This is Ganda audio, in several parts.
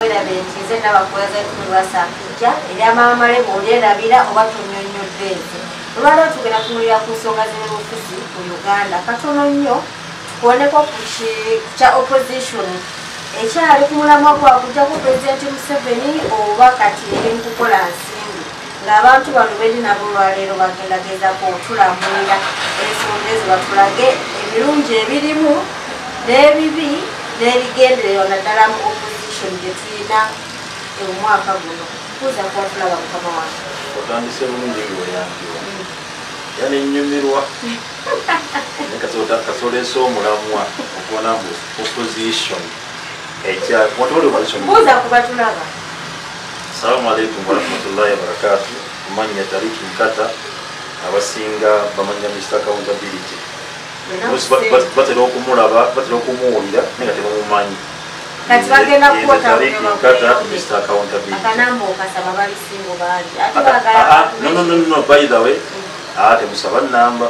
Nti nze nabakuweza tumulwasakijja era Mama Male bw'olyerabira oba tunnyonnyodde nze. Olwaleero tugenda kutunulira ku nsonga z'ebyobufuzi mu Uganda. Katono nnyo tukoneko ku kya opposition ekyali ku mulamwa gwa kuggyako Pulezidenti Museveni oba kati eri mu kukola nsimbi, ng'abantu bano beri nabo olwaleero bagenda gezaako otulamulira ensonga ezo, batulage ebirungi ebirimu n'ebibi n'ebigendererwa naddala mu opposition gye tulina omwaka guno. Kuuza kuba tulaba mukama wange. Otandise bulungi ng'oyambiwa era nennyumirwa, naye kasoleese omulamwa okubona mbu opposition ekyawatoli opposition. Buuza kuba tulaba. Assalamu alaikum warahmatullahi wabarakatu. Kumanya Tariki Nkata, abasinga bamanya Mr Accountability. Batera okumulaba, batera okumuwulira, naye nga tebamumanyi. Kati bagenda kukwata. Tariki Nkata, Mr Accountability. Akanamba okasaba balisingo bangi ate baagala. No, no, no, no, by the way, temusaba namba.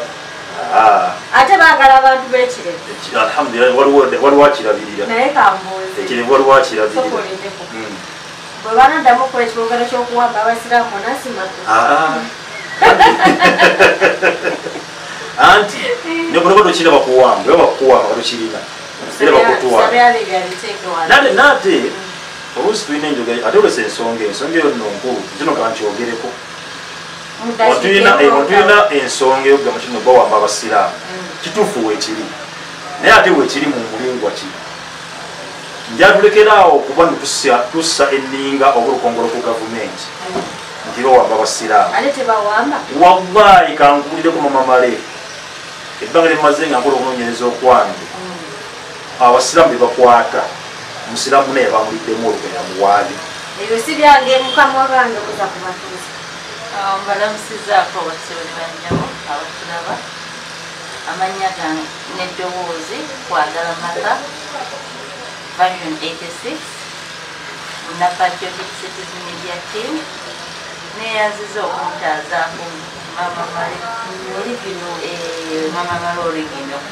Ate baagala abantu b'Ekirevu. Alhamdulillah, waliwo akirabirira. Naye kambuuze. Ekirevu waliwo akirabirira. Sokolindeko. Bwe banaddamu okukola ekirowoozo ky'okuwamba abasiraamu, onasimatu? Anti nebulaba tokirina bakuwamba, oba bakuwamba tokirina era bakutwala. Sabyali. Nate oluusi tulina enjogera, ate olesa ensonga eyo nno nkulu, kino kankyogereko. Tulina ensonga eyokugamba kino bawamba abasiraamu, kituufu weekiri, naye ate weekiri mu mulingwa ki njatulekeraawo okuba tussa enninga oba olukongolo ku gavumenti nti bawamba abasiraamu. Ate tebawamba. Wallahi, kankuwulireko Mama Male, ebbanga lyemaze nga nkola okunoonyereza okwange, abasiraamu bebakwata, omusiraamu naye bamuliddemu olukwe yamuwaabi. Ebyo si byange, mukama wange, buza ku batuuze. Mbalamusizaako bassebo ne bannyabo abatulaba. Amannya gange n'eddoboozi Kwagala Maka, version 86, muna Patriotic Citizen Media Team. Neeyanziza okuntaazaako Mama Male. Origino. Mama Male original.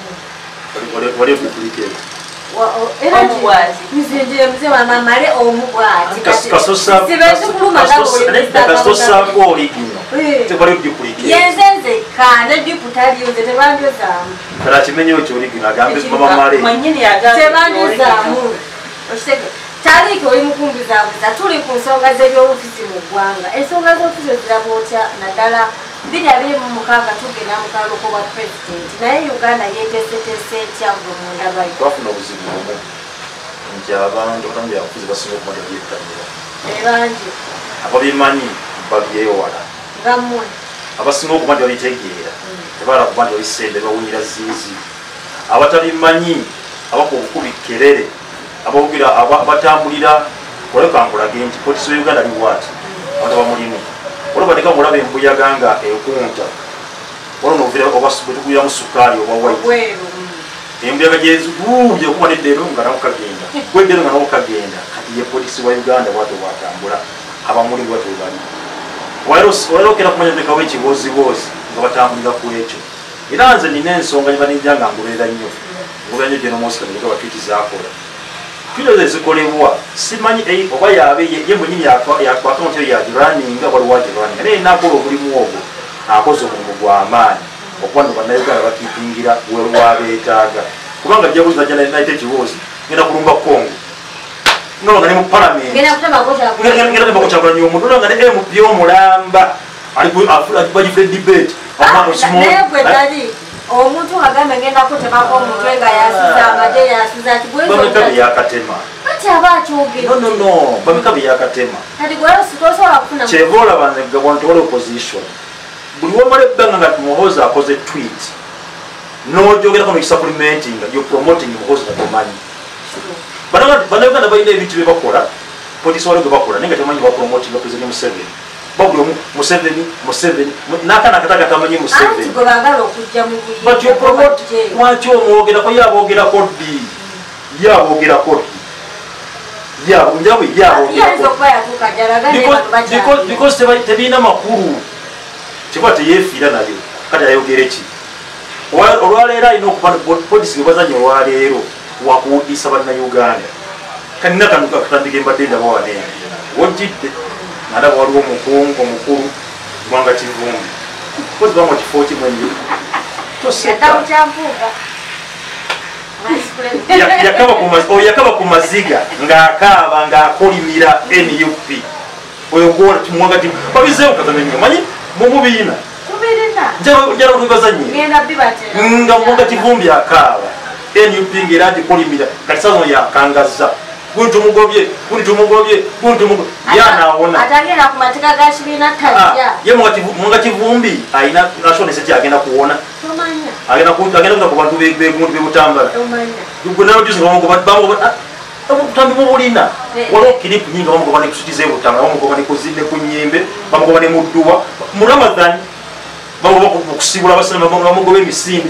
Wali odupulikate. Era Omu bw'ati. Nze nje mzee wa Mama Male omu bw'ati. Kasosaako original, tewali oduplicate. Yenze nzekka ne dupe taliyo, nze tebanjozaamu. Kale akimenyewo ki original, agambe Mama Male. Mwennyini yagambye. Tebanjozaamu. Okitege Taliiki oli mukumbuzaabuza. Tuli ku nsonga z'ebyobufuzi mu ggwanga. Ensonga z'obufuzi oziraba otya, naddala 2026 tugenda mu kalulu k'obwa pulezidenti, naye Uganda yeeteeseteese etya gwe mu ndabayo? Twafuna obuzibu bumu nti abantu batamu byabufuzi basinga okuba tebyettanira. Ebangi. Ababimanyi babyewala. Nga mmwe. Abasinga okuba nti babitegeera tebaala kuba nti babisembe bawunyira ziizi. Abatabimanyi abakuba obukubi kerere, aboogera, abatambulira oleka. Nkulage nti politics wa Uganda ali bwati, abantu bamulimu olwo bateka ngolaba embuyaga nga ekunta, waliwo novira bwetuguliramu sukaali oba white. Obweru. Embuyaga gyeziguubye okuba neddero nga nako kagenda gweddero nga nako kagenda. Kati ye politics wa Uganda bwatyo bwatambula, abamuli bwatyo bwebali. Olero okera kumanya ntekawo ekibooziboozi nga batambulira ku ekyo. Era nze nina ensonga gyebanijja nga ngoberera nnyo, ngoberera nnyo General Mosca negaba tweet zakola, tweet ezo ezikolebwa simanyi oba yabe ye mwenyini akawunti eyo yagiraninga, waliwo agiraninga, naye nakola omulimu ogwo, akoze omulimu gw'amaanyi okuba no bannayuganda bakipingira wabeetaaga, kubanga jabuzi najja nayita ekiboozi ngenda kulumba Congo no nga ne mu palamenti. Ngenda kutemako Kyagulanyi. Ngenda temako Kyagulanyi omuntu nga ne MP omulamba bagifune debate. Naye gwe Taliiki, omuntu agambe ngenda kutemako omutwe nga yasuza amagye, yasuza Bameka kigweza beyakatema. Ati aba akyogedde. No, no, no, bameka beyakatema. Kati gwe tosobola kufuna. Kyeva olaba nze gabwa nti wali opposition buli wamala ebbanga nga Muhoozi akoze tweet n'ojogerako nokisupplementinga, you promoting Muhoozi nga tomanyi. Bannayuganda balina ebintu bye bakola, politics waliwo gwe bakola naye nga temanyi bapromotinga President Museveni. Babuli omu Museveni, Museveni, n'akaana akataka kamanyi Anti Museveni. Gwe baagala okujja mu But you promote. buyinza. Lwaki omwogerako? Ye aboogerako ddi? Ye aboogerako ddi? Njabwe ye Yayinza aboogerako. Okuba yatuuka gyalaga naye bano bakyali. Because tebirina makulu, kiba teyeefiira nayo. Kati ayogere ki olwaleero? Alina okuba politics gwe bazanya olwaleero wakuwuddisa bannayuganda. Kanina kano katandika embadde ndaba waneeno wojjidde nalaba waliwo omukungu omukulu Mwanga Kivumbi kozi bamwa kifo kimwe nnyo toseka yakaba ku maziga ng'akaaba ng'akolimira NUP oyo gwona Mwanga Kivumbi babizeewo katono nnyo manyi mumubiina njala otubaza nnyo nga Mwanga Kivumbi akaaba NUP ng'era agikolimira kati saa zino yakangazza guntu mugobye yanaawona atagenda ku mateeka ga kibiina tajja ye Mwanga Kivumbi alina national state agenda kuwona agenda kuta ku bantu beguntu bebutambala obutambi bubulina waliwo kiripu nyingi bamugoba ne kusuti z'ebutambala bamugoba ne ku nnyembe bamugoba ne mu dduwa mu Ramadhan bamugoba okusibula abasiraamu bamugoba emisinde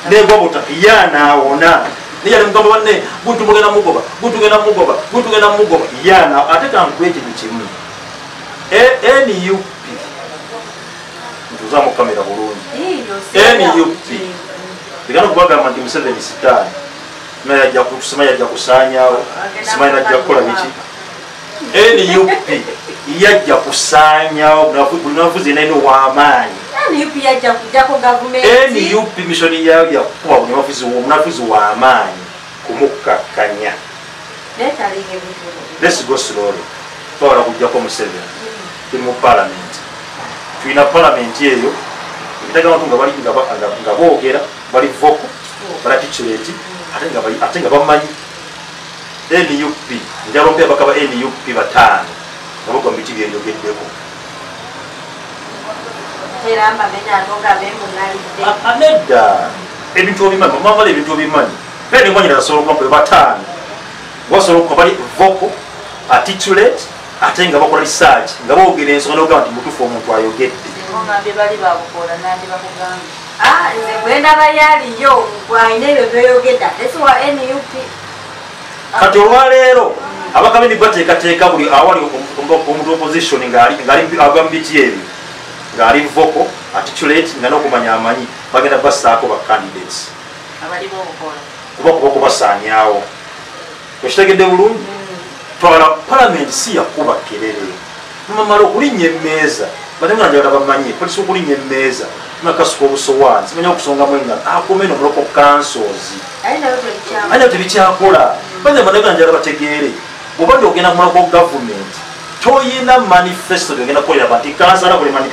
negwa butaka yanaawona niye mugamba banne guntu mugenda mugoba guntu genda mugoba guntu genda mugoba yana ate kankuwa ekintu kimu NUP ntuza mu kamera bulungi NUP bigana kubagamba nti Museveni sitaani simanyi yajja kusaanyaawo simanyi najja kukola biki NUP yajja kusaanyaawo buli nafuzi yenna ow'amaanyi NUP mission yayo yakuba buli munafuzi w'amaanyi kumukkakkanya. Let's go slowly. Twagala kujjako Museveni tuli mu parliament tulina parliament eyo ebitaga abantu nga bali nga boogera bali vocal bali articulate ate nga bamanyi NUP njala ompe abaka ba NUP 5 nga bagwa mu biti byenjogeddeko nedda ebintu obimanyi mamala ebintu obimanyi era nengwanyira asobola okuba 5 wasobola okuba bali vocal articulate ate nga bakola research nga boogera ensonga n'ogamba nti mutuufu omuntu ayogedde nze bwendaba yaliyo gwalina ebyo byoyogedde ate si wa NUP kati olwaleero abakabini bateekateeka buli awali omuntu opposition ng'ali agwa mu biti ebyo ng'ali vocal articulate nga n'okumanya amanyi bagenda bassaako ba candidates kuba kubasaanyaawo okitegedde bulungi twala parliament si yakuba kelele mamala okulinnya emmeeza batenga njagala bamanye polisi okulinnya emmeeza nakasuka obusowaani simanya okusongamu engalo akomeno mu local councils alina tebikyakola banze njagala bategeere bw'obadde ogenda mu local government toyina manifesto gyogenda kukolera banti kansala buli mani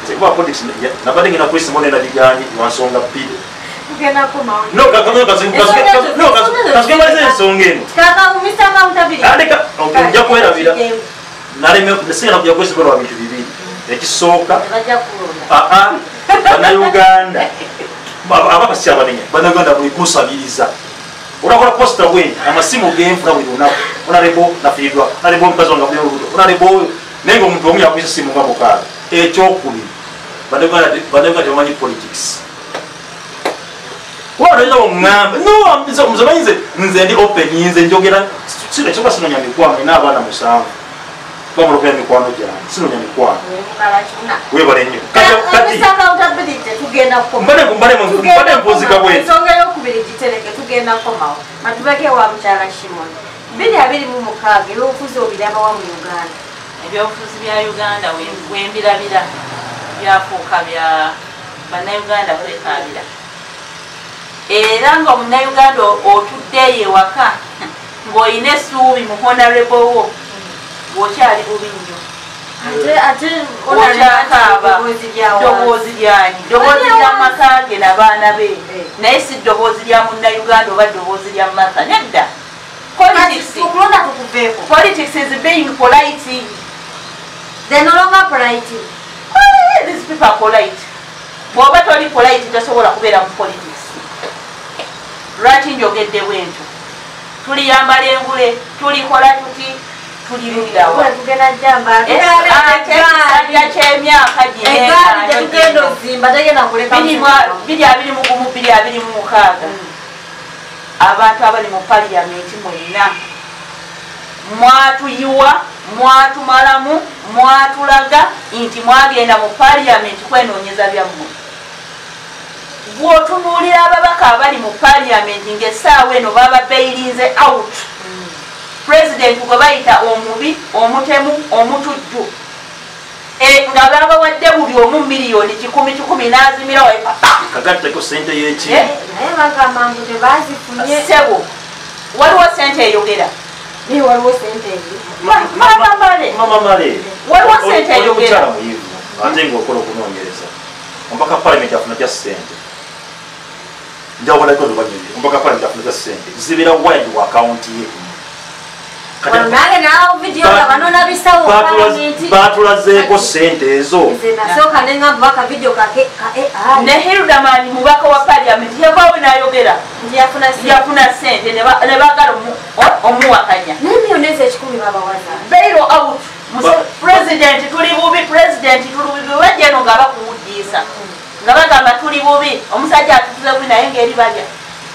nze kuba politics nabadde ngenda kwesimawo naye nabigaanye lwa nsonga bbiri kasuke ensonga eno nja kwerabira singa nakuja kwesimawo lwa bintu bibiri ekisooka bannayuganda abakasi abanenya bannayuganda buli kusabiriza urakola posta bwe amasimu genfuna buli lunaku onarebo nafiirwa onarebo omukazi wange avuddeyo olubuto onarebo oyo naye nga omuntu omu yakubisa simu nga mukaaga ekyokubiri bannayuganda tebamanyi politics wanoyinza oŋŋamba no nze ndi open nze njogera ekyoka sinonya mikwano nina abaana 7 bamulokera mikwano gyange sinonya mikwano webale nnyo mbadde mpuzika bwenti ensonga eyokubiri gitereke tugenda kukomawo matubeke wa mukyala Shimon 2026 ebyobufuzi obirabawa mu Uganda ebyobufuzi bya Uganda wembirabira byafuuka bya bannayuganda kwekaabira era nga omunnayuganda otuddeeyo ewaka ng'olina essuubi mu honorable wo bw'okyali bubi nnyo okyakaaba ddoboozi lyani ddoboozi lya maka ge n'abaana be naye si ddoboozi lya munnayuganda oba ddoboozi lya Martha nedda politics is being polite. They're no longer polite. These people are polite. Bw'oba toli polite tosobola kubeera mu politics. Lwaki njogedde bwentyo? Tuliyambala engule, tulikola tuti, tuliruddawa. Ekisanja ky'emyaka gino 2021 2026 abantu abali mu paliyamenti mwenna mwatuyiwa, mwatumalamu, mwatulaga nti mwagenda mu paliyamenti kwenoonyeza byammwe. Bw'otunuulira ababaka abali mu parliament ng'essaawa eno baba bailinze out. President gwe bayita omubi, omutemu, omutujju. Nga babawadde buli omu miliyoni 100 n'azimira kagatteko ssente y'eki? Naye bagamba mbu tebazifunye. Ssebo, waliwo ssente eyogera. Naye waliwo ssente eyo. Mama Male. Mama Male. Waliwo ssente eyogera. Omukyala muyivu ate ng'okola okunoonyereza. Omubaka parliament afuna tya ssente? Njawulako oluvannyuma. Omubaka parliament afuna tya ssente? Zibeera wired ku akawunti ye. Nange naawo vidiyo nga banona bisawo parliament. Baatulazeeko ssente ezo. Nze nasooka ne ngamba baka vidiyo ka AI. Ne Hilderman mubaka wa parliament yavaawo n'ayogera. Nti yafuna ssente. Yafuna ssente ne baagala omuwakanya. Ne miliyoni ezo 10 babawaza. Bail out. President tuli bubi, president tuli bubi. Bajja eno nga bakuwuddiisa. Nga bagamba tuli bubi, omusajja atutuze bubi naye ng'eri balya.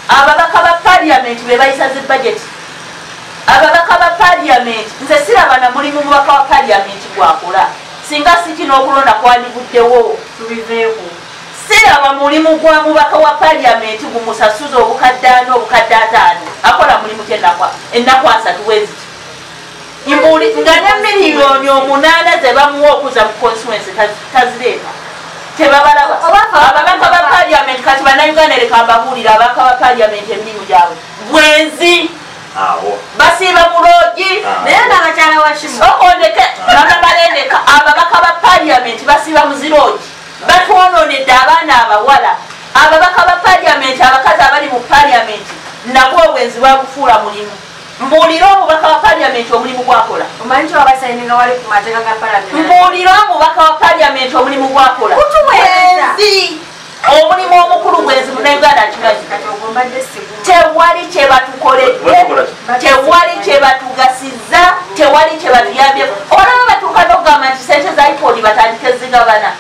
Ababaka ba parliament be bayisa zi budget. Ababaka ba parliament, nze siraba na mulimu mubaka wa parliament gwakola. Singa si kino okulonda kwandivuddewo. Tubiveeko. Siraba mulimu gwa mubaka wa parliament gumusasuza obukadde 4, obukadde 5. Akola mulimu ki ennaku 3 bweziti. Mbuli nga ne miliyoni 8 ze bamuwa okuza mu constituency tazireeta. Tebabalaba. Ababaka ba parliament kati bannayuganda leka mbabuulire, ababaka ba parliament emirimu gyabwe bwenzi. Awo. Basiiba mu loogi. Naye n'abakyala wa Shimo. Okondeke, mama Malendeka, ababaka ba parliament basiiba mu ziroogi. Batwonoonedde abaana abawala. Ababaka ba parliament, abakazi abali mu parliament nabwo obwenzi babufuula mulimu. Mbuulire omubaka wa parliament omulimu gwakola. Omanyi nti wabasayininga wali ku mateeka ga parliament. Mbuulire omubaka wa parliament omulimu gwakola. Kutuweereza. Bwenzi. Omulimu omukulu bwenzi munnayuganda akimanyi. Kati ogwo mbadde siguma. Tewali kye batukoledde, tewali kye batugasizza, tewali kye batuyambye. Olaba batuuka n'okugamba nti ssente za iPod batandike zigabana.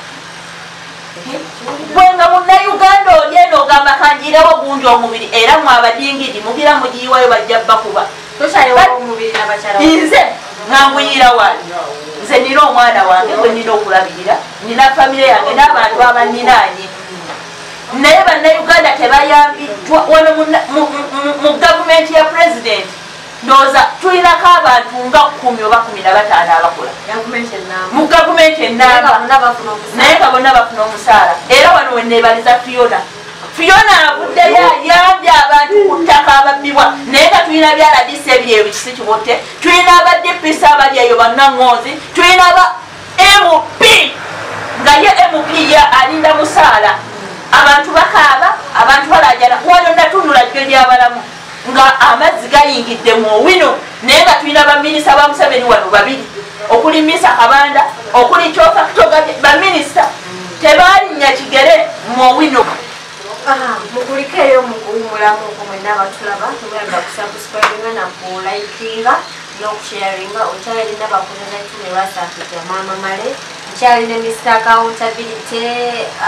Gwe nga munnayuganda oli eno ogamba kanjirewo gunja omubiri, era mwe abadingidi mugira mugiyiwayo bajja bakuba. Tokyayiwawo omubiri n'abakyala. Nze nga nguyira wange. Nze nina omwana wange gwe nina okulabirira, nina famire yange n'abantu abanninaanye. Naye bannayuganda tebayambiddwa. Wano mu gavumenti ya president ndowooza tulinako abantu nga 10 oba 15 abakola mu gavumenti ennamba, naye nga bonna bafuna omusaala. Era wano we neebaliza Fiona. Fiona avuddeyo ayambye abantu ku ttaka ababbibwa, naye nga tulina byaladisi ebiri eyo Kisi Kibotte, tulina aba DPC abali eyo bannaŋŋonzi, tulina aba MP nga ye MP ye alinda musaala. Abantu bakaaba, abantu balaajana. Wano natunula jjo ly'abalamu nga amazzi gayingidde mu Owino, naye nga tulina baminisita ba Museveni wano babiri, okuli Misa Kabanda, okuli Kyofa Kitogabye. Baminisita tebaalinnya kigere mu Owino. Mukulikeeyo mukuwummulamu mwenna abatulaba, tumuyamba kusubscribinga na kulikinga n'okusharinga. Okyalina bakuzaza kitume lwasakija Mama Male, nkyalina Mr. Accountability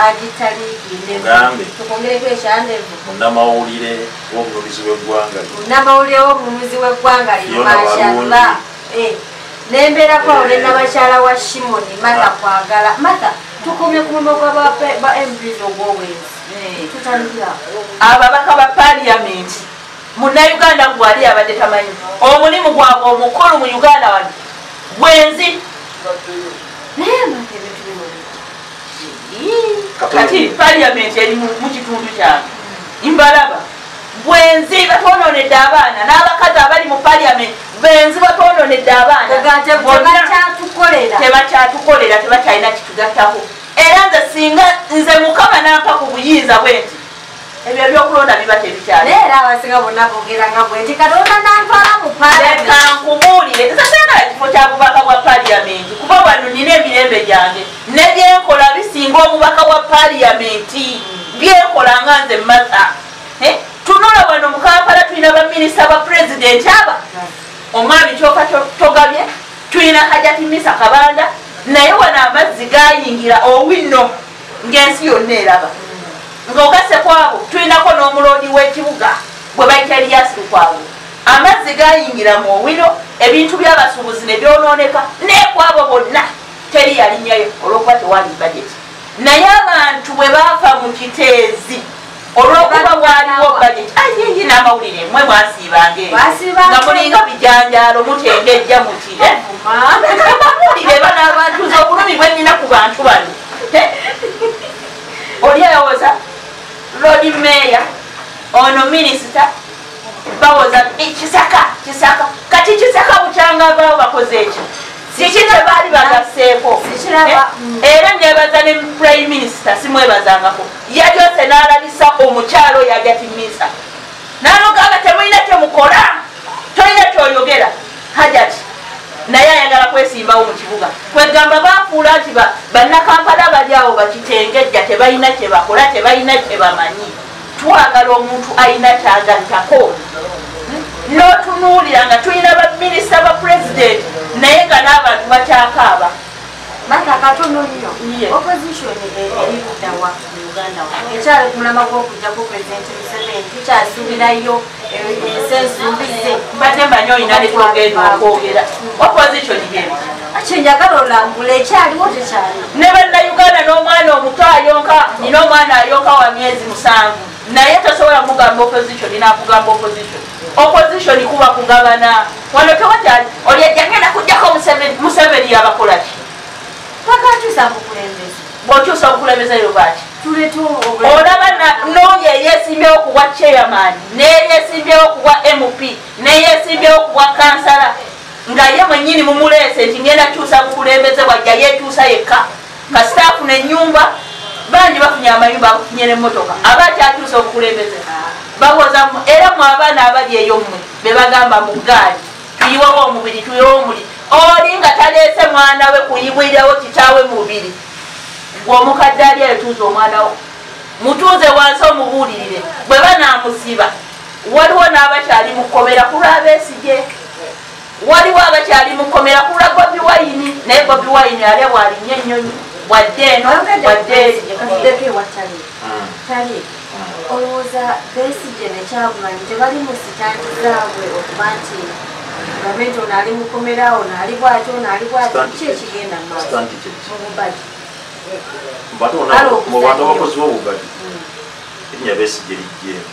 agitali Mugambe. Tukwongereko ekyandevu. Munnamawulire w'obununuzi bw'eggwanga lino. Munnamawulire w'obununuzi bw'eggwanga lino, Fiona mashallah. Walungi. Nembeerako awo ne nabakyala wa Shimoni, Martha Kwagala. Martha, tukomye ku mulimu gwa ba MPs ogw'obwenzi. Tutandikira. Ababaka ba parliament munnayuganda gwali abadde tamanyi omulimu gwabwe omukulu mu Uganda wano bwenzi. Naye Martha, ebintu bino kati parliament eri mu kitundu kyange mbalaba bwenzi. Batwonoonedde abaana n'abakazi abali mu parliament benzi, batwonoonedde abaana. Tebakyatukolera, tebakyatukolera, tebakyalina kitugattako. Era nze singa nze Mukama n'ampa ku buyinza bwe nti ebyo ebyokulonda biba tebikyali. Naye era abasinga bonna boogera nga bwe nti Katonda n'antwala mu parliament. Leka nkubuulire, nze saagala kifo kya bubaka bwa parliament, kuba wano nina emirembe gyange ne byenkola bisinga omubaka wa parliament byenkola nga nze Martha. Tunula wano mu Kampala tulina baminisita ba president aba omwami Kyofa Togabye, tulina Hajati Misa Kabanda, naye wano amazzi gayingira Owino ng'ensi yonna eraba. Ng'ogasse kwabo tulinako n'omuloodi w'ekibuga gwe bayita Elias Lukwago. Amazzi gayingira mu Owino, ebintu by'abasuubuzi ne byonooneka, n'ekwabo bonna teri yalinnyayo olw'okuba tewali budget. Naye abantu bwe baafa mu Kiteezi Olw'okuba waaliwo budget ayiyi n'amawulire mmwe mwasiibanga eyo nga mulinga bijanjaalo mutengejja muti amawulire bano abantu nze obulumi bwe nnina ku bantu bano. Oli awoza Lord Mayor ono minisita bawoza Kisaka Kisaka kati Kisaka bukyanga baawo bakoze eki kiki tebaali bagasseeko. Era nebaza ne Prime Minister simwebazangako yalyose n'alabisa omukyalo yajatimisa n'amugamba temulina kyemukola tolina kyoyogera. Hajati naye ayagala kwesimbawo mu kibuga kwegamba bafuula nti bannakampala bali awo bakitengejja tebalina kyebakola tebalina kyebamanyi. Twagala omuntu alina kyagattako n'otunuulira nga tulina baminisita ba pulezidenti naye nga n'abantu bakyakaaba. Martha katono nnyo opposition eri ludda wa mu Uganda ekyali ku mulama gw'okuggyako Pulezidenti Museveni tukyasuubirayo ensi ensumbize. Mbadde mmanyi olina ne twogenda okwogera opposition byebyo kyenjagala olambula ekyaliwo tekyaliwo. Ne bannayuganda n'omwana omuto ayonka nina omwana ayonka wa myezi 7 naye tosobola mugamba opposition nakugamba opposition. Opposition kuba kugabana wano tewakyali oli ajja kuggyako Museveni yabakola ki? Twakakyusa bukulembeze. Bw'okyusa obukulembeze yo baki? Olaba n'oyo eyeesimbyewo ku bwa chairman n'eyeesimbyewo ku bwa MP n'eyeesimbyewo ku bwa kansala nga ye mwennyini mumuleese nti ngenda kyusa bukulembeze bwajja yeekyusa yekka. Kasita afuna ennyumba bangi bafunye amayumba abafunye n'emmotoka aba akyakyusa obukulembeze bawoza. Era mwe abaana abali eyo mmwe be bagamba mu ggaali tuyiwewo omubiri tuyiwewo omubiri oli nga taleese mwana we kuyibwirawo kitaawe mubiri gwe omukadde ali etuuza omwana wo mutuuze wansi omubuulirire bwe banaamusiba. Waliwo n'abakyali mu kkomera ku lwa Besigye, waliwo abakyali mu kkomera ku lwa Bobi Wine naye Bobi Wine alya bw'alinnya ennyonyi bwadde eno bwadde eri. Tali olowooza Besigye ne Kyagulanyi tebali mu sitaani zaabwe okuba nti gavumenti ono ali mukomera ono ali bw'ati ono ali bw'ati ki ekigenda mu maaso mu bubadi? Mu bantu abakozi b'obubadi erinnya Besigye lijjeemu.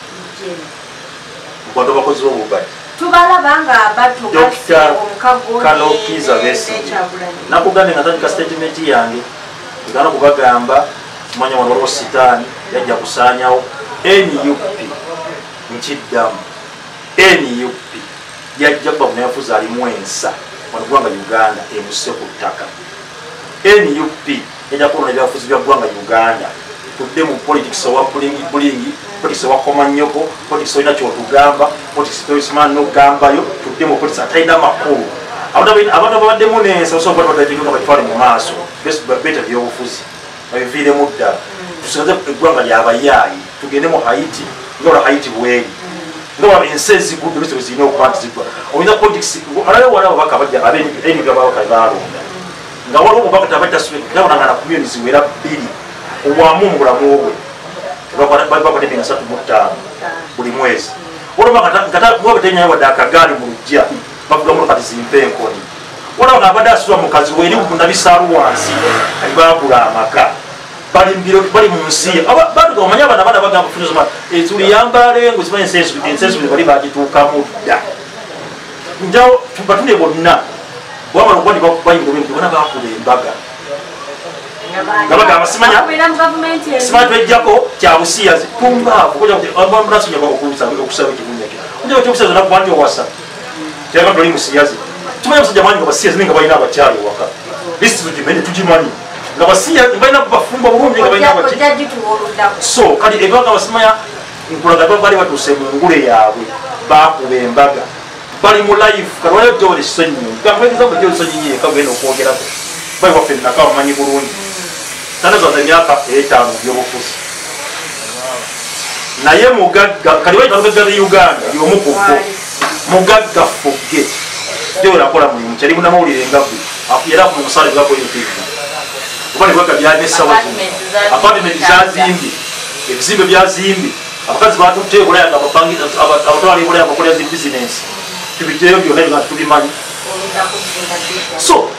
Mu bantu abakozi b'obubadi tubalaba nga batugasse omukago Colonel Kizza Besigye. Nakugambye nga ntandika statement yange ngana kubagamba kumanya wano waliwo sitaani yajja kusaanyawo NUP nkiddamu NUP yajja kuba munayafuzi alimu ensa wano ggwanga Uganda emuse ku ttaka. NUP yajja kulonda ebyabufuzi bya ggwanga Uganda tudde mu politics owa bulingi bulingi politics owa komanyoko politics olina kyotugamba politics toyisima n'ogambayo tudde mu politics atalina makulu. Abantu ababaddemu n'ensa osobola okuba batwale mu maaso beta byobufuzi babiviiremu ddala tusigaze eggwanga lyabayaayi tugende mu Haiti nga olwa Haiti bweri nga ensi ezigudde bwe zirina okuba nti zigwa. Olina politics alabe wali ababaka bajja ab'NUP ababaka baalonda nga waliwo omubaka tabadde na ku milioni ziwera 2 owamu mu bulamu bwe bakwata ebinga 35 buli mwezi. Waliwo nga wadde akagaali mu luggya bavuga mu kati zimpe enkoni. Waliwo nga abadde asula mukazi we eri nabisaalu wansi baagula amaka bali mu nsi bantu omanyi abaana abaana bagamba tuliyambale ngo simanyi ensi ensubi bali bagituukamu dda. Njawo batule bonna bwamala okuba nti bayingira bonna baakuba embaga nga bagamba simanya twejjako kya busiyazi tumbaavu okusaba ekibunya kyo ojjako ekyobusiyazi onakuba nti owasa kyalaba toli musiyazi. Tumanyi abasajja bangi nga basiyazi naye nga balina abakyala ewaka lisiti tugimenye tugimanyi nga basiyazi balina bafumba bulungi nga balina abaki. So kati ebaga basimanya nkulaga bali batuuse mu ngule yaabwe baakuba embaga bali mu life. Kati waliwo Joel Ssenyonyi gamuexample Joel Ssenyonyi yekka genda okwogerako bali waffe nnaka bamanyi bulungi tanazaza emyaka 5 mu byobufuzi naye mugagga kati bayita abagagga b'e Uganda y'omu ku bo mugagga fugge Joel akola mulimu kyali munnamawulire nga gwe era afuna omusaala gwa UTV oba ne bwagga byalina essaawa zino apartment zazimbye ebizimbe byazimbye abakazi batutte e Bulaya nga abatwala e Bulaya bakolera zi bizinensi tubijjeyo byonna nga tubimanyi. So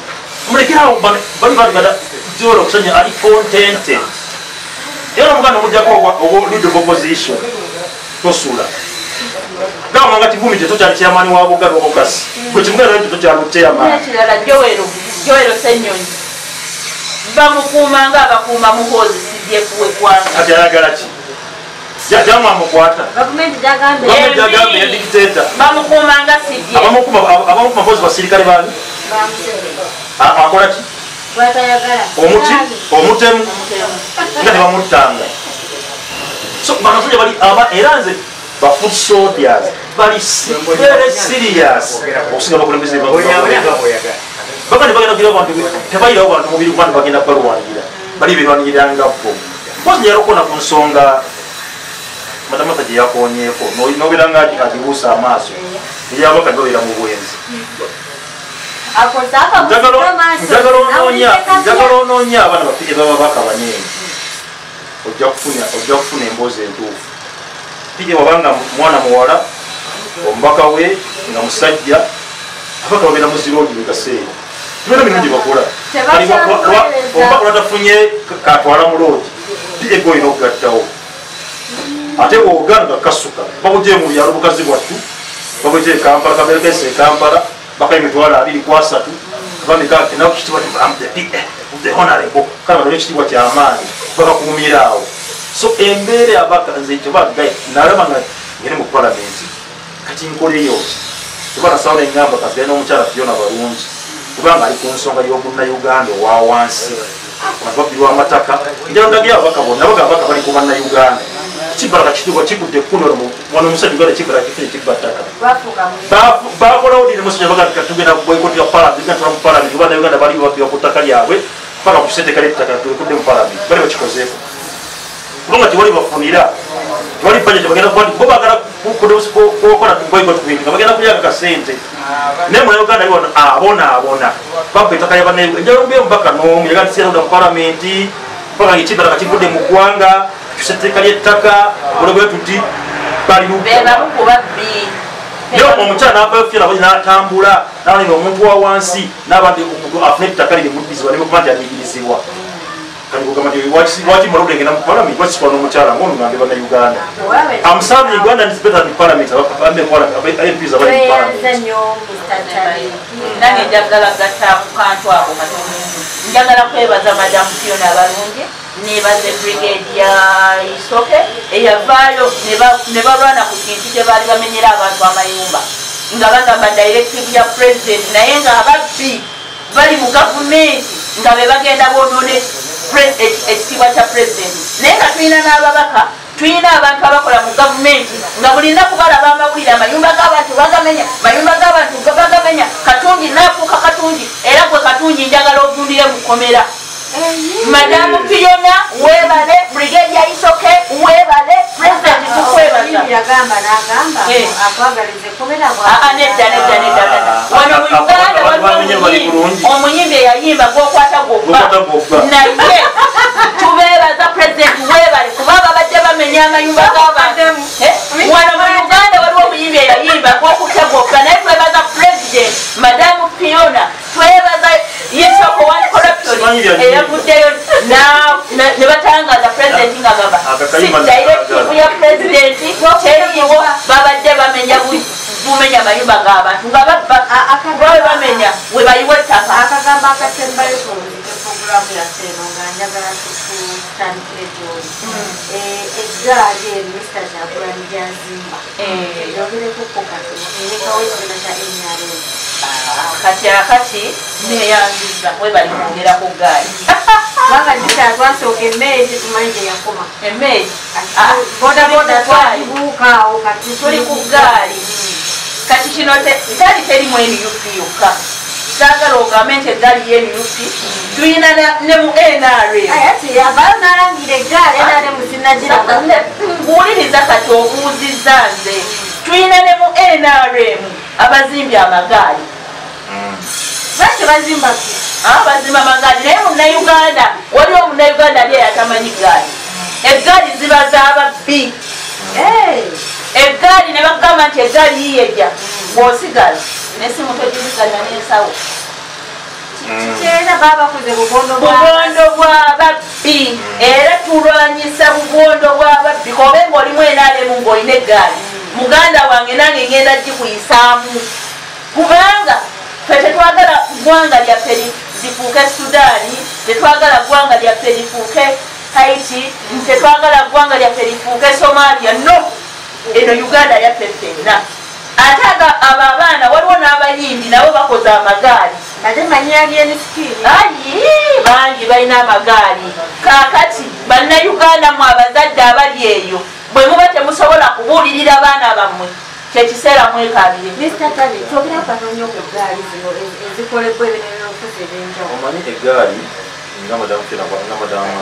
mulekerawo bali batuganda Joel okusanya ali contented Era omuganda omujjako leader of opposition tosula. Gamba nga Kivumbi tokyali chairman wa Buganda Caucus. Gwe Kimuganda tokyali chairman. Ekirala Joel Ssenyonyi bamukuuma nga abakuuma Muhoozi CDF w'eggwanga. Kati ayagala ki? Jajjamu amukwata. Gavumenti gyagambye ya dictator. Bamukuuma nga CDF. Abamukuuma mpozi basirikale bani? Akola ki? Omuti, omutemu, nga tebamuttanga. So banasajja bali aba era nze ba foot soldiers bali very serious okusinga abakulembeze bagandi bagenda kugira abantu tebayirawo bantu mubiri kubandi bagenda balwanirira bali berwanirira nga bo. Mpozi njagala okukona ku nsonga Madam Martha gye yakoonyeeko n'obeera nga agibuusa amaaso eryabaka babeera mu bwenzi. Njagala onoonya abaana baffe baba bakabanene ojja kufuna emboozi entuufu. Pije wabanga mwana muwala omubaka we nga musajja abaka babeera mu ziroogi buli kaseera tubeera mirungi bakola omubaka olwatafunye katwala mu loogi pije gwe olina okugattawo ate bw'oganda kasuka bakugye mu byalo bukazi bwattu bakugye e Kampala kaberekese e Kampala baka emitwalo 2 ku 3 kabameka naku kitiibwa the honorable kale bano ekitiibwa kyamaanyi bakakuumira awo. So embeera abaka nze kyoba nalaba nga ngende mu palamenti kati nkoleyo ki kuba nasawo nengamba kasigale n'omukyala Fiona Barungi kubanga ali ku nsonga y'omunnayuganda owa wansi abantu babbirwa amataka njala ndagire ababaka bonna baga ababaka bali ku bannayuganda kibala kitiibwa kigudde ekkundo wano omusajja Uganda kibala kifire kibba ttaka bakolawo diri musajja baga tugenda boycott ya palamenti tugenda mu palamenti bannayuganda bali babbirwa ku ttaka lyabwe paka ku ssente kale ettaka tulikudde mu palamenti bali bakikozeeko kubanga tewali bafunira tewali budget bagenda bo bagala kukola boycott ku bintu nga bagenda kulyako kasente naye munnayuganda ali wano abonaabona bampa ettaka lya bannayuganda njagala mbe omubaka n'omu yagala nti mu palamenti paka ekibala kivudde mu ggwanga tuseteka ly'ettaka olwe tuti bali naye omukyala n'avaayo Fiona n'atambula n'abanira omuntu wa wansi n'abandi omuntu afune ettaka liri muddizibwa ne mukuba nti anyigirizibwa. Kati kugamba nti lwaki mulonde ngenda mu palamenti lwaki sikola n'omukyala ng'ono bannayuganda. I'm serving Uganda is better than parliament. MPs abali mu parliament. Nange njagala gatta ku kantu ako katono. Njagala kwebaza Madam Fiona Barungi nebaze brigade ya Isoke eyavaayo ne balwana ku kintu kye baali bamenyera abantu amayumba nga bagamba directive ya president naye nga ababbi bali mu gavumenti nga be bagenda bonoone ekitiibwa kya president naye nga tulina n'ababaka tulina abantu abakola mu gavumenti nga buli nnaku balaba amawulire amayumba g'abantu bagamenya mayumba g'abantu bagamenya. Katungi naafuuka Katungi era gwe Katungi njagala ogundire mu kkomera. Madam Fiona webale, brigade ya Isoke webale, president tukwebaza. Yagamba n'agamba akwagalize kkomera nedda nedda nedda. Wano mu Uganda waliwo omuyimbi eyayimba gw'okwata gwokka naye tubeebaza president webale kuba babadde bamenya amayumba g'abantu. Wano mu Uganda waliwo omuyimbi eyayimba gw'okutta gwokka naye twebaza president Madam Fiona, twebaza Isoke one corruption eyavuddeyo ne batangaza president nga gamba si directive ya president teriiwo babadde bamenya bumenya amayumba g'abantu nga babba babe bamenya we bayiwa ettaka. Akagamba akasembayo tuwulire puroguramu yaffe eno nga njagala tutandikire gy'oli. Eggaali eno Mr. Kyagulanyi gy'azimba yogerekoko katono erekawo ekibiina kya NRM. Kati akati neyanziza webali kwongera ku ggaali kubanga kikyatwasooka emmeeri tetumanyi gye yakoma. Emmeeri bodaboda twagibuuka awo kati tuli ku ggaali. Kati kino gaali teri mu NUP yokka saagala ogambe nti eggaali ye NUP tulina ne mu NRM. Ati yavaayo n'alangira eggaali NRM sinnagiraba. Nkuwuliriza kati obuuzizza nze tulina ne mu NRM abazimbye amagaali. Lwaki bazimba ki? Bazimba amagaali naye munnayuganda waliwo munnayuganda ali eyatamanyi ggaali. Eggaali ziba z'ababbi. Eggaali ne bagamba nti eggaali yiyo ejja bw'osigala n'essimu togisiganya n'ensawo. Kitegeeza baba bakoze bubondo bw'ababbi. Era tulwanyisa bubondo bw'ababbi. Kobe ng'olimu NRM ng'olina eggaali, muganda wange nange ngenda gikuyisaamu, kubanga ffe tetwagala ggwanga lyaffe lifuuke Sudaani, tetwagala ggwanga lyaffe lifuuke Haiti, tetwagala ggwanga lyaffe lifuuke Somalia. No, eno Uganda yaffe ffenna. Ate abo abaana waliwo n'abayimbi nabo bakoze amagaali. Ayi, bangi balina amagaali. Kaakati bannayuganda mwe abazadde abali eyo, bwe muba temusobola kubuulirira baana bammwe, kyekiseera mwekabire. Mr. Tani, twogera katono nnyo ku ggaali zino ezikolebwa ebinebyobufuzi ebyenjawulo. Omanyi eggaali nga madamu nga madamu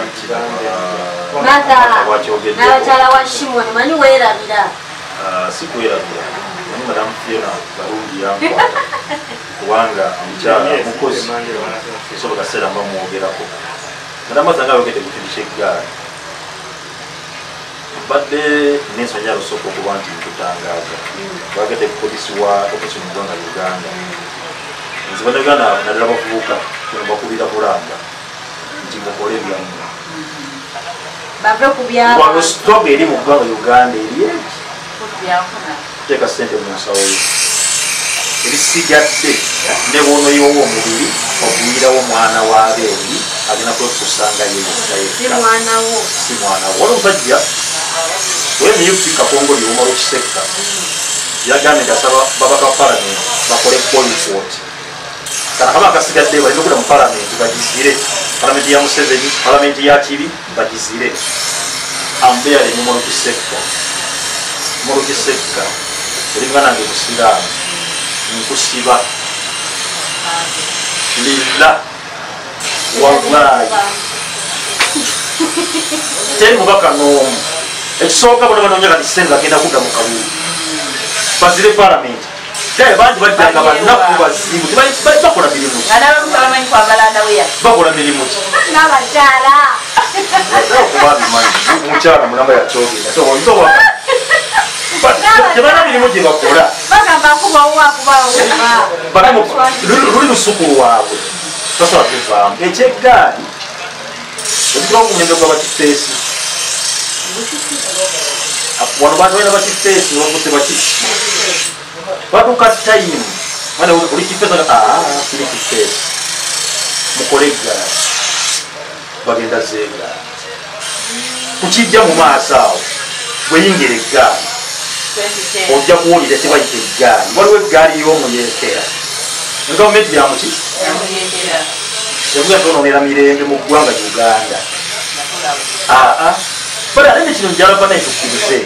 n'abakyala wa Shimoni, manyi weerabira. Si kwerabira, manyi madamu Fiona Barungi yankwata kubanga omukyala mukozi so kaseera mba mwogerako. Madamu Azanga ayogedde ku kintu ky'eggaali. Mbadde n'ensonyi yalusooka okuba nti nkutangaaza. Bagedde ku polisi wa opposition mu ggwanga Uganda. Nze bannayuganda naddala bavubuka kuno bakubira kulanga nti mukole byammwe. Bave ku byabwe. Wano struggle eri mu ggwanga Uganda eri eki? Teeka ssente mu nsawo yo. Ebisigadde ne bw'onoyiwawo omubiri oguyirawo omwana w'abendi agenda kwekusanga ye yekka yekka. Si mwana wo. Si mwana wo. Waliwo omusajja oyo nup Kakongoli Omar Kisekka yagambye nti asaba babaka ba palamenti bakole boycott. Kana kaba akasigadde balina okudda mu palamenti bagizire. Palamenti ya Museveni, palamenti ya Kibi bagizire. Ambeera ne Omar Kisekka. Omar Kisekka oli mwana wange musiraamu, nkusiba lilla wallahi teri mubaka n'omu. Ekisooka bona banoonya kati ssente bagenda kudda mu kalulu bazire palamenti. Kale bangi bajjanga banaku bazibu bakola mirimu ki? Bakola mirimu ki? N'abakyala. Okuba bimanyi omukyala mulamba yakyogera tebalina mirimu gye bakola. Bagamba akubawo akubawo. Luli lusuku lwabwe tasobola kuvaamu. Ekyeggaali ekitulawo ku mulembe gw'abakifeesi. Wano bantu balina bakifeesi bavuse baki batuuka tayimu oli kifeesi siri kifeesi mukole eggaali bagenda zeegaali kukijja mu maaso awo bweyingira eggaali ojja kuwulira kye bayita eggaali. Waliwo eggaali y'omuyeekera. Gavumenti yamuki yavuga tonoonera mirembe mu ggwanga Uganda. Bale ate ne kino njala naye tukkirize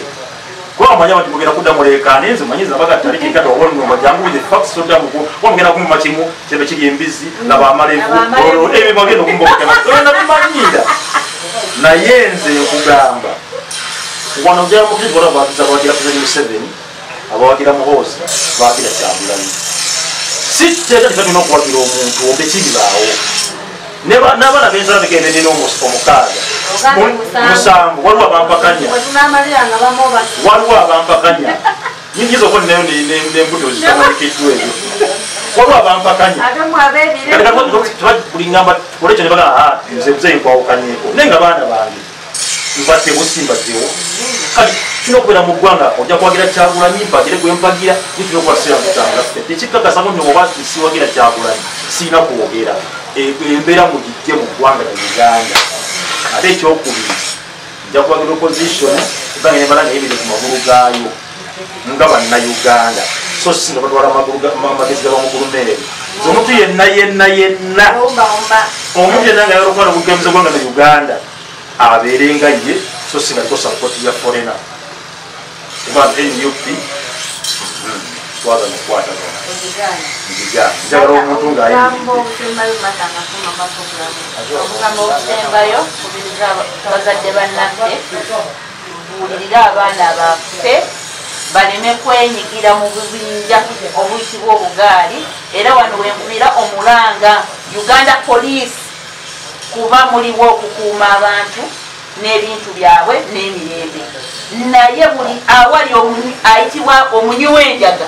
kuba omanyi abantu mugenda kudda muleekaane. Nze manyi nabaga talikikata oba jangu with the facts sodda muku mugenda kumuma kimu kyebe kiri embizi laba amalevu olwo ebyo bagenda okumbokema nabimanyira. Naye nze nkugamba wano njala mukiriza waliwo abawagizi abawagira President Museveni, abawagira Muhoozi, bawagira Kyagulanyi. Si kiteeka tetulina okuwagira omuntu ombe kibibaawo. N'abaana b'ensala begende nina omukaaga musanvu waliwo abampakanya, waliwo abampakanya nyingiza okuba ninayo n'embuto zitamanyikiddwa ebyo. Waliwo abampakanya buli ngamba tukole ekyo ne bagamba nze buzeeyi nkwawukanyeeko naye nga baana bange mbadde busimbaddewo. Kati tulina okubeera mu ggwanga ojja kuwagira Kyagulanyi mpagire gwe mpagira naye tulina okuba tuseera mutambula ffe. Tekikakasako nno oba siwagira Kyagulanyi sirina kwogera. Embeera mugijje mu ggwanga lya Uganda. Ate ekyokubiri nja kuwagira opposition kubanga nemala nga yimiridde ku magulu gaayo nga bannayuganda so si nga batwala amagezi g'abamugulumeeri. Omuntu yenna yenna yenna omuntu yenna nga ayagala okuba n'obukulembeze bw'eggwanga mu Uganda abeere nga ye so si nga aliko sapoti ya foreigner. Kuba NUP twagala okukwatagana. Njagala omuntu ng'ayimiridde. Obugambo obusembayo kubiriza abazadde bannaffe tubuulirire abaana baffe baleme kwenyigira mu bubinja obuyitibwa obugaali. Era wano wenkubira omulanga Uganda Police kuba muliwo okukuuma abantu n'ebintu byabwe n'emirembe. Naye buli awali ayitibwa omunywi w'enjaga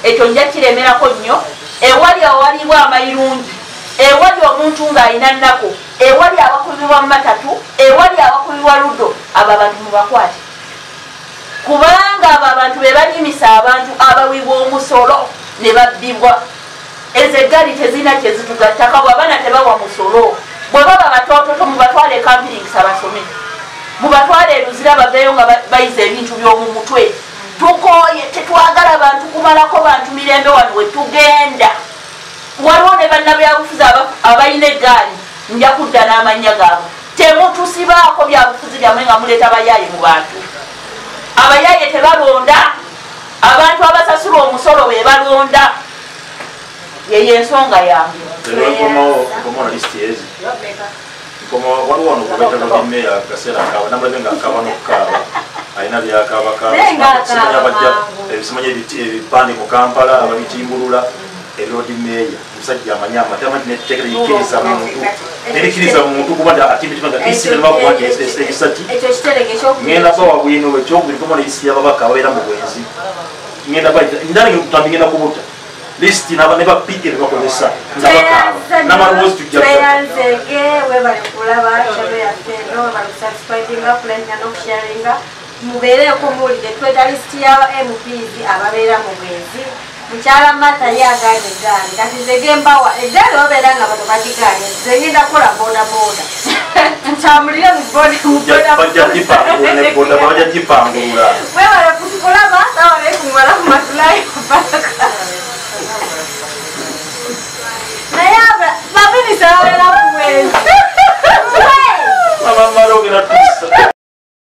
ekyo nja kiremerako nnyo. Ewali awalibwa amayirungi Ewali omuntu ng'alina nnaku, ewali abakubibwa matatu, ewali abakubibwa ludo, abo abantu mubakwate. Kubanga abo abantu be banyimisa abantu abawibwa omusolo ne babbibwa. Ezo eggaali tezirina kye zitugattako, bw'abaana tebawa musolo. Bwe baba batoototo mubatwale e Kampiringisa basome, mubatwale e Luzira baveeyo nga bayize ebintu by'omu mutwe. Tukooye, tetwagala bantu kumalako bantu mirembe wano we tugenda. Waliwo ne bannabyabufuzi abalina eggaali, nja kudda n'amannya gaabwe. Temutusibaako byabufuzi byammwe nga muleeta bayaaye mu bantu. Abayaaye tebalonda, abantu abasasula omusolo be balonda. Yeyo ensonga yange. Waliwo wano kubeeta meeya akaseera akaaba namulabe nga akaaba n'okukaaba alina byakaabakaaba, ebisimanya ebipande mu Kampala ababitimbulula. Lord Mayor musajja amanyi amata netteeka terikiriza muntu, terikiriza muntu kuba atimbitibanga ekisaki. Ngenda bawa bwino ekyokubiri kumona lisiti y'ababaka ababeera mu bwenzi. Ngenda ndani ngenda kubuta lisiti ne ba PA bebakozesa nga bakaaba n'amaloboozi tujja. Tweyanzege, webale kulaba channel yaffe eno, webale kusubscribinga, kulikinga n'okusharinga. Mubeereko muwulire tweta lisiti y'aba MPs ababeera mu bwenzi. Mukyala Martha ye agaanye eggaali, kati nze gembawa eggaali babeera nga bano bagigaanye, nze ngenda kukola boda boda. Tutambulire mu boda boda. Bajja gipangulula. Webale kutukulaba, assalamu alaikum warahmatullahi wabarakatuh.